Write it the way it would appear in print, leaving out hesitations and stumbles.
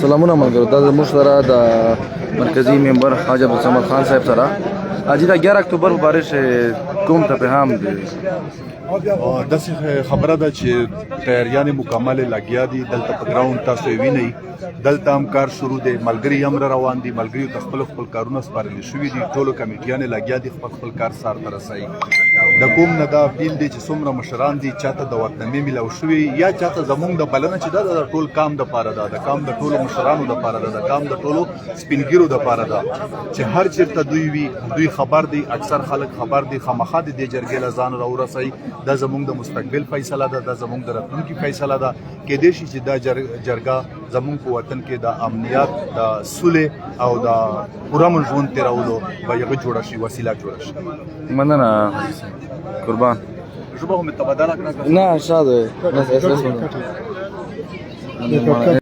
سلامونه ملګرو، دا زموږ سره د مرکزی ممبر حاج عبدالصمد خان صاحب سره حاجی دا 11 اکتوبر په باره کې کوم ته پیغام دی؟ داسې خبره ده چې تیاریانې مکملې لګیا دي. دلته په ګراوند تاسو یې وینئ، دلته هم کار شروع دی، ملګري هم را روان دي. ملګریو ته خپل خپل کارونه سپارل شوي دي، ټولو کمیټیانې لګیا دي، خپل خپل کار سر ته رسوي. د کوم نه دا اپیل دی چې څومره مشران دي، چاته د وطنمې ملاو شوي یا چاته زمونږ د بلنه چې دا د ټول کام د پاره ده، د کام د ټولو مشرانو د پاره ده، د کام د ټولو سپینګیرو د پاره ده، چې هر چیرته دوی وي، دوی خبر دي، اکثر خلک خبر دي، خامخا د دې جرګې له ځان راورسوي. دا زمونږ د مستقبل فیصله ده، دا زمونږ د راتلونکي فیصله ده. کېدای شي چې دا جرګه زمونږ په وطن کې د امنیت، د سولې او د پرامن ژوند تېرولو به یوه جوړه شي، وسیله جوړه شي. مننه حاجي صاحب، قربان. ژبه خو مې ته بدله کړه. نه، ښه دی. بس اس اس.